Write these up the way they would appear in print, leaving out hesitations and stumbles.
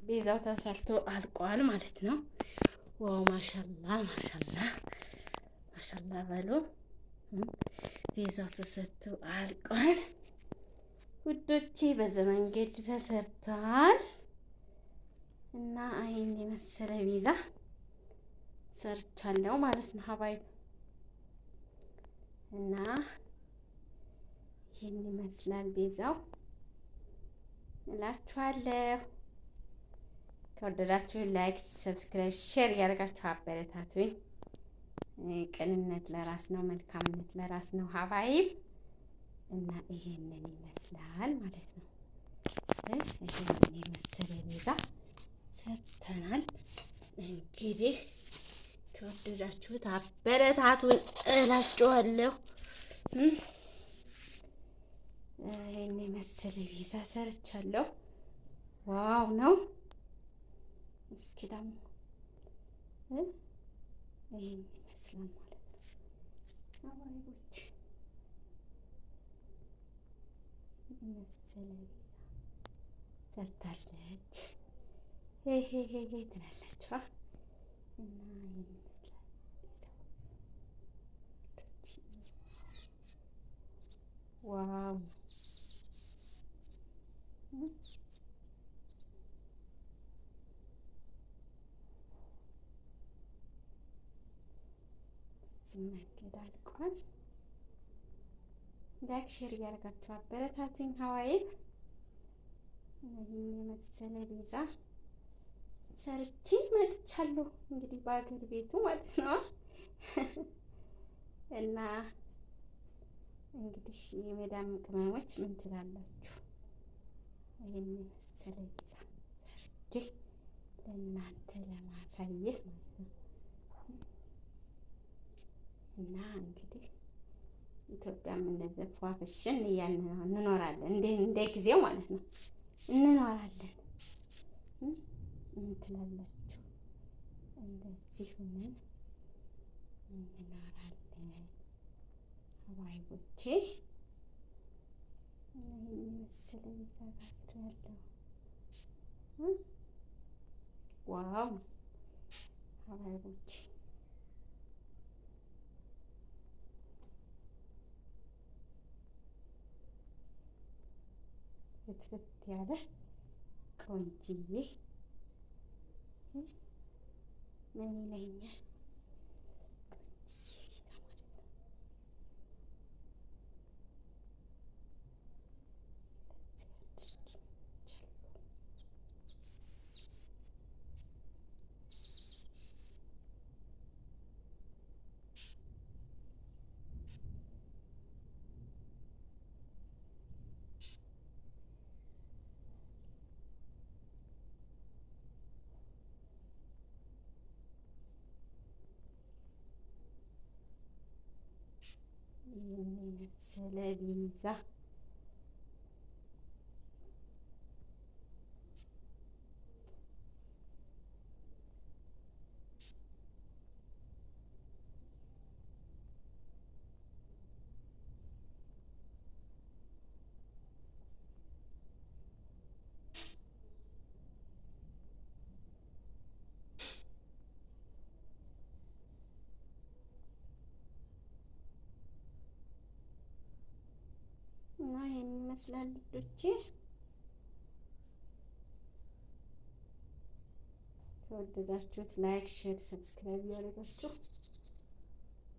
ቤዛው ተሰርቶ አልቋል ማለት ነው። Wow ማሻላ ማሻላ ማሻላ በሉ። ቤዛው ተሰርቶ አልቋል ውዶቼ፣ በዚህ መንገድ ተሰርቷል እና ይሄን የመሰለ ቤዛ ሰርቻለሁ ማለት ነው حبايب። እና ይህን ይመስላል ቤዛው እላችኋለሁ። ከወደዳችሁ like፣ subscribe፣ share እያደረጋችሁ አበረታቱኝ። ቅንነት ለራስ ነው፣ መልካምነት ለራስ ነው حبايب። እና ይሄንን ይመስላል ማለት ነው። ይሄንን የመሰለ ቤዛ ሰርተናል። እንግዲህ ከወደዳችሁት አበረታቱኝ እላችኋለሁ። ይሄን የመሰለ ቤዛ ሰርቻለሁ። Wow ነው። እስኪ ደግሞ ይሄን ይመስላል ማለት ነው። አባይቦች የመሰለ ቤዛ ሰርታለች። ሄ ሄ ሄ ትላላችሁ እና ይሄን ይመስላል wow በዚህ መንገድ አልቋል። Like share እያደረጋችሁ አበረታቱኝ። حبايب ይህን የመሰለ ቤዛ ሰርቼ መጥቻለሁ። እንግዲህ በአገር ቤቱ ማለት ነው እና እንግዲህ የመዳም ቅመሞች ምን ትላላችሁ? ይህን የመሰለ ቤዛ ሰርቼ ለእናንተ ለማሳየት ማለት ነው። እና እንግዲህ ኢትዮጵያም እንደዚህ ፏፍሽን እያልን ነው እንኖራለን፣ እንደ ጊዜው ማለት ነው እንኖራለን። ምን ትላላችሁ? እንደዚህ ሆነን እንኖራለን ሀባይቦቼ። ይህን የመሰለ ቤዛ ጋግሬያለሁ። Wow ሀባይቦቼ ፍትፍት ያለ ቆንጅዬ ምን ይለኛል? ቆንጅዬ ቤዛ ማለት ነው። ይህን የመሰለ ቤዛ እና ይሄን ይመስላል ልጆቼ። ከወደዳችሁት like፣ share፣ subscribe እያደረጋችሁ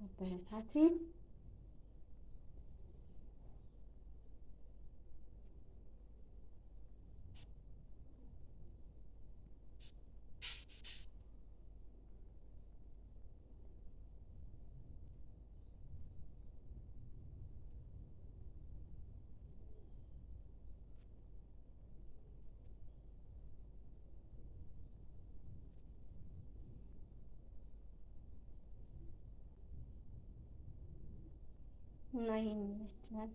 አበረታቱኝ። እና ይሄን ይመስላል።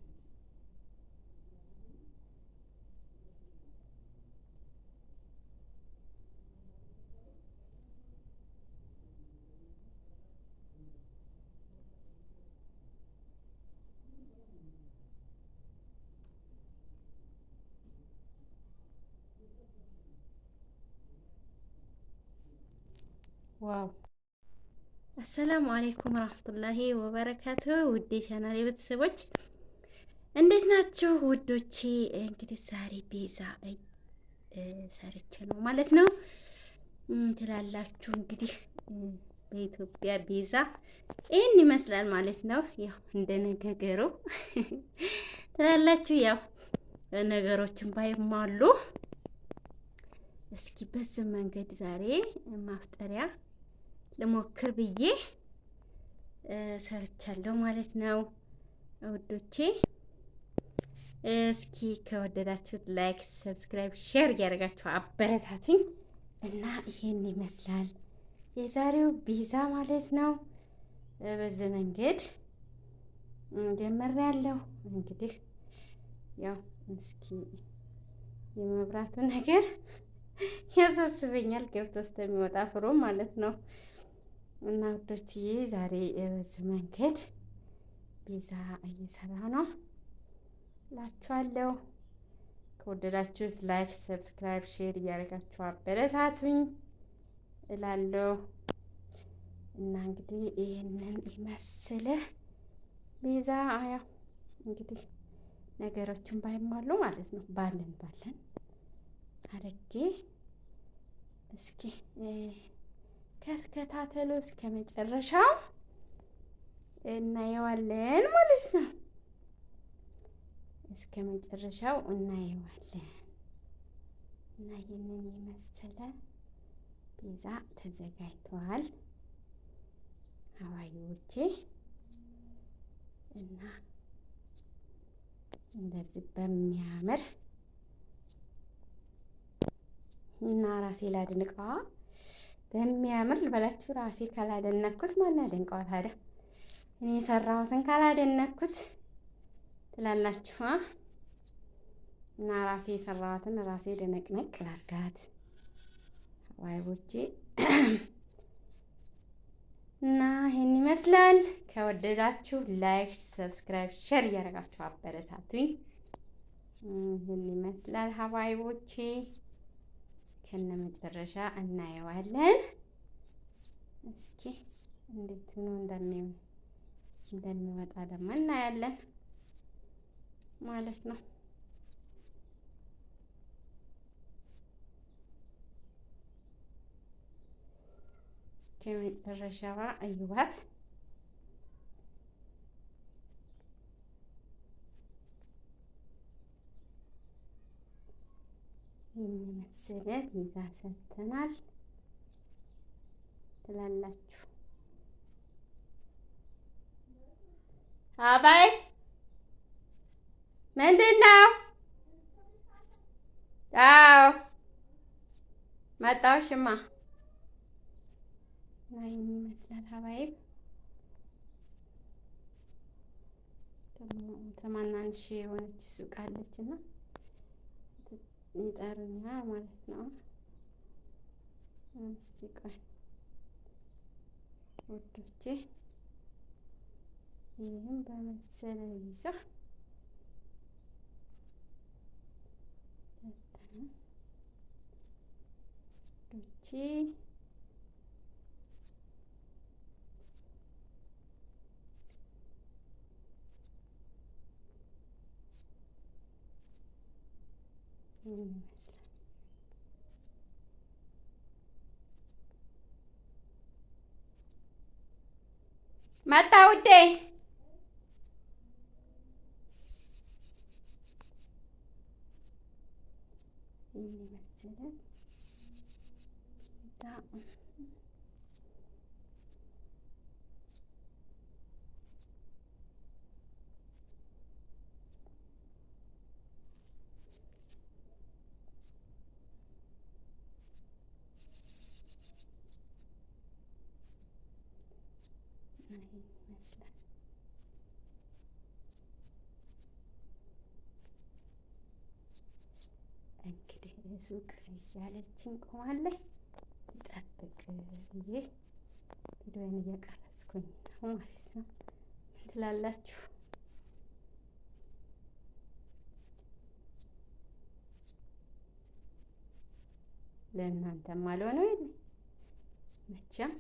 Wow! السلام عليكم ورحمة الله وبركاته። ውዴ ቻናል ቤተሰቦች እንዴት ናችሁ ውዶቼ? እንግዲህ ዛሬ ፒዛ ሰርቼ ነው ማለት ነው ትላላችሁ። እንግዲህ በኢትዮጵያ ፒዛ ይህን ይመስላል ማለት ነው። ያው እንደነገገሩ ትላላችሁ። ያው ነገሮችን ባይሟሉ እስኪ በዚህ መንገድ ዛሬ ማፍጠሪያ ልሞክር ብዬ ሰርቻለሁ ማለት ነው ውዶቼ። እስኪ ከወደዳችሁት like፣ subscribe፣ share እያደረጋችሁ አበረታቱኝ እና ይሄን ይመስላል የዛሬው ፒዛ ማለት ነው። በዚህ መንገድ ጀምሬያለሁ። እንግዲህ ያው እስኪ የመብራቱ ነገር ያሳስበኛል ገብቶ እስከሚወጣ ፍሮ ማለት ነው። እና ውዶችዬ ዛሬ በዚህ መንገድ ፒዛ እየሰራ ነው እላችኋለሁ። ከወደዳችሁት like፣ subscribe፣ share እያደረጋችሁ አበረታቱኝ እላለሁ። እና እንግዲህ ይህንን የመሰለ ፒዛ ያው እንግዲህ ነገሮችን ባይሟሉ ማለት ነው ባለን ባለን አረጌ እስኪ ከተከታተሉ እስከ መጨረሻው እናየዋለን ማለት ነው። እስከ መጨረሻው እናየዋለን እና ይህንን የመሰለ ፒዛ ተዘጋጅተዋል ሀዋይዎቼ። እና እንደዚህ በሚያምር እና ራሴ ላድንቀዋ በሚያምር ልበላችሁ። ራሴ ካላደነኩት ማን ያደንቀዋ ታዲያ? እኔ የሰራሁትን ካላደነኩት ትላላችሁ። እና ራሴ የሰራሁትን ራሴ ደነቅነቅ ላርጋት ሀዋይቦቼ። እና ይሄን ይመስላል። ከወደዳችሁ like፣ subscribe፣ share እያደረጋችሁ አበረታቱኝ። ይሄን ይመስላል ሀዋይቦቼ። ከነ መጨረሻ እናየዋለን። እስኪ እንዴት ነው እንደሚወጣ ደግሞ እናያለን ማለት ነው። እስከ መጨረሻዋ እዩዋት። የመሰለ ፒዛ ሰርተናል ትላላችሁ። አባይ ምንድን ነው? አዎ መጣሁሽማ። እና ይህን ይመስላል ሀባይብ። ደግሞ ተማናንሽ የሆነች ሱቅ አለችና ይጠሩኛል ማለት ነው። እስቲ ቆይ ውዶቼ ይህም በመሰለ ይዛ ውዶቼ ይመስላል። መጣ ውዴ። ይመስላል ይመስላል። እንግዲህ ሱቅ እያለችን ቆማለች። ጠብቅ ብዬ ቪዲዮን እየቀረጽኩኝ ነው ማለት ነው። ትላላችሁ ለእናንተም አልሆነው የለ። መቼም።